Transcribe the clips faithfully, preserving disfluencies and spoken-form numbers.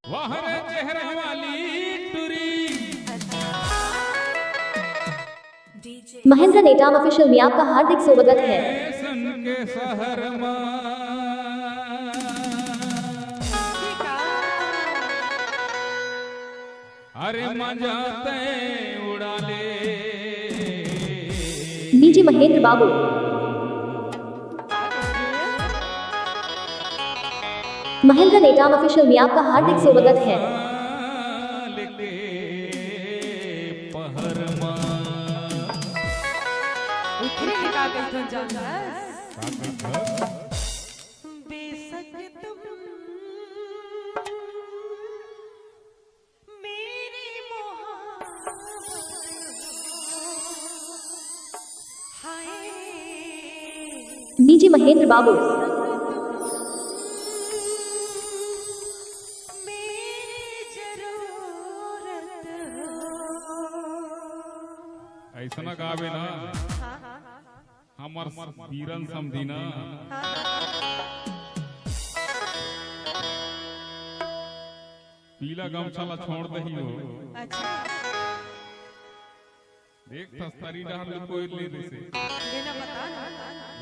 वाह रे चेहरा वाली टुरी। महेंद्र नेटाम ऑफिशियल में आपका हार्दिक स्वागत है। फैशन के शहर मा। अरे मजा तै उड़ा ले। डीजे महेंद्र बाबू। महेंद्र नेटाम ऑफिशियल में आपका हार्दिक स्वागत है। पहर मा। उखरे के का कहिथन जानथस? का कहिथन? बेशक तुम मेरी मोहब्बत हो। हाय। डीजे महेंद्र बाबू। मेरी जरूरत हो। अइसना गाबे ना। हाँ, हाँ, हाँ। हमर बीरन समधी ना। हाँ, हाँ। पीला गमछा ला छोड़ दही हो। अच्छा। देख, तस्तरी डहर ले कोई ले देसे। ये ना बता ना।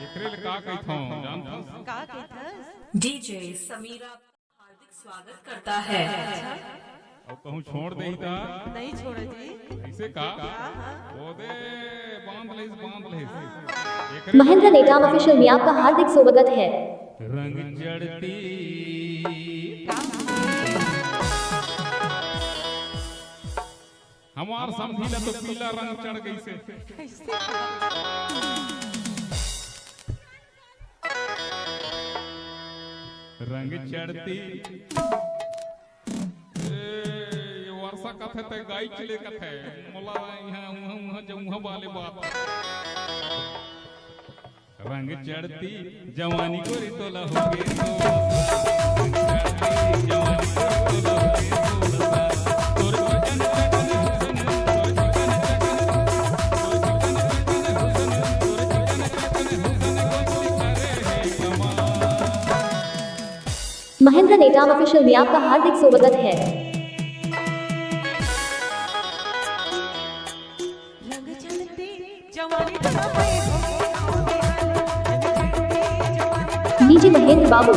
एकरे ले का कहिथौं, जानथस? का कहिथस? डीजे समीरा हार्दिक स्वागत करता है। अच्छा। अउ कहूँ छोड़ देही ता? नहीं छोड़ा जी। अइसे का? हाँ, हाँ। ओ दे, बांध लेस, बांध लेस। एकरे महेंद्र नेटाम ऑफिशियल में आपका हार्दिक स्वागत है। रंग चढ़ती। का? हमार समधी ला तो पीला रंग चढ़ गइसे। रंग चढ़ती। ए, ये वर्षा कथे ते गाई चले कथे। मोला इहाँ, उहाँ, उहाँ, जे उहाँ वाले बात। रंग चढ़ती जवानी गोरी तोला होगे सोलह साल। रंग चढ़ती जवानी गोरी तोला होगे सोलह साल। तोर चिकन चकन हुसन, तोर चिकन चकन हुसन, तोर चिकन चकन हुसन, तोर चिकन चकन हुसन गोरी करे हे कमाल। महेंद्र नेटाम ऑफिशियल में आपका हार्दिक स्वागत है। डीजे महेंद्र बाबू।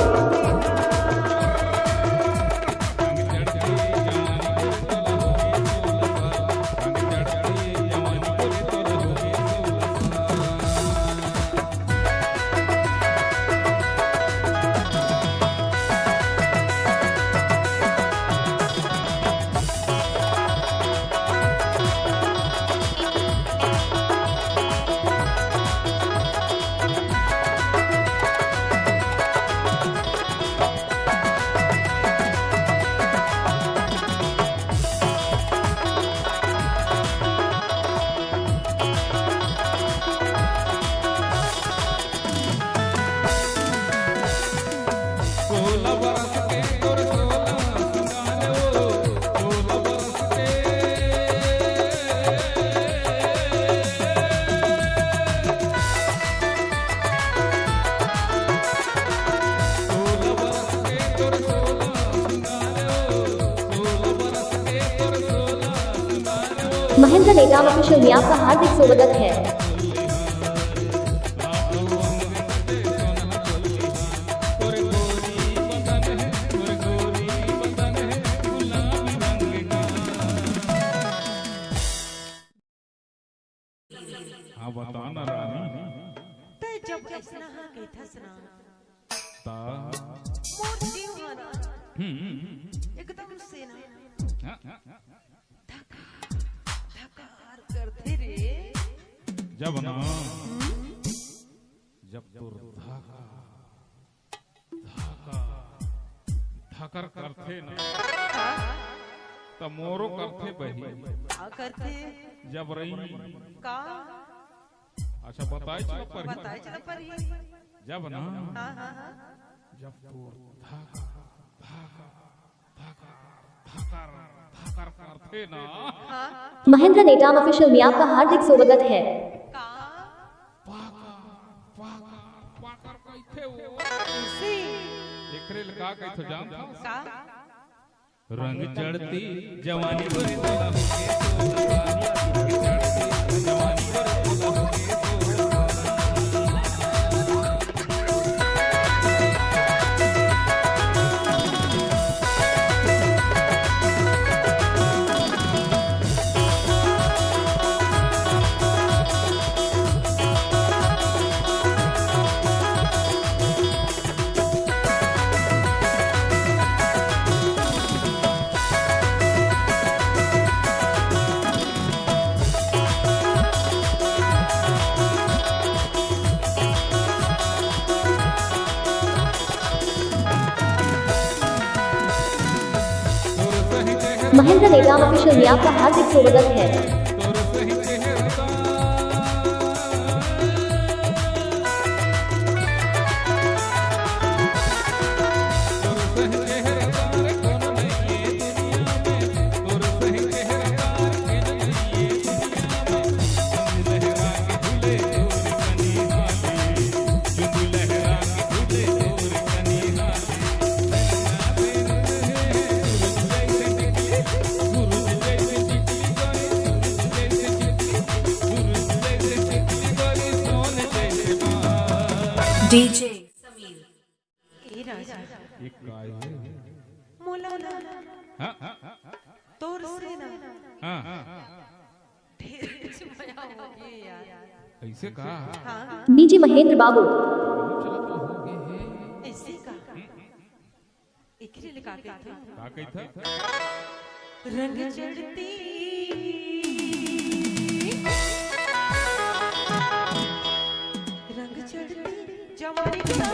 महेंद्र नेटाम ऑफिशियल में आपका हार्दिक स्वागत है। हाँ, बता ना रानी। ते जब अइसना हा कहिथस ना, ता? मोर जीव हा ना, हम्म। एकदम से ना, हाँ, हाँ, हाँ। धक, धकार करथे रे। जब ना, हम्म। जब तोर धक धकर, धकर करथे ना, त मोरो करथे बही। का करथे? जब रही। का? अच्छा, बताए चला परही। बताए चला परही। जब ना, हाँ, हाँ, हाँ। जब तोर धक, धक, धकर, धकर, धकर करथे ना। हाँ। महेंद्र नेटाम ऑफिशियल में आपका हार्दिक स्वागत है। का? पाकर, पाकर, पाकर कहिथे वो। कइसे? एकरे ले का कहिथे जानथस? का? रंग चढ़ती जवानी गोरी तोला होके तोला, रंग चढ़ती जवानी गोरी तोला होके तोला। महेंद्र नेताम ऑफिशियल में आपका हार्दिक स्वागत है। डीजे समीर। ए राजा, ये काय हे? मोला ना हाँ? तोर से ना हाँ। ढेर मजा होगे यार। ऐसे का? हाँ। डीजे महेंद्र बाबू। ऐसे का? एकरे ले का कहिथे? का कहिथे? रंग चढ़ती, रंग चढ़ती, जवानी का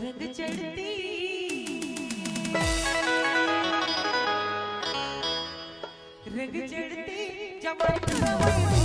रंग चढ़ती, रंग चढ़ती जवानी।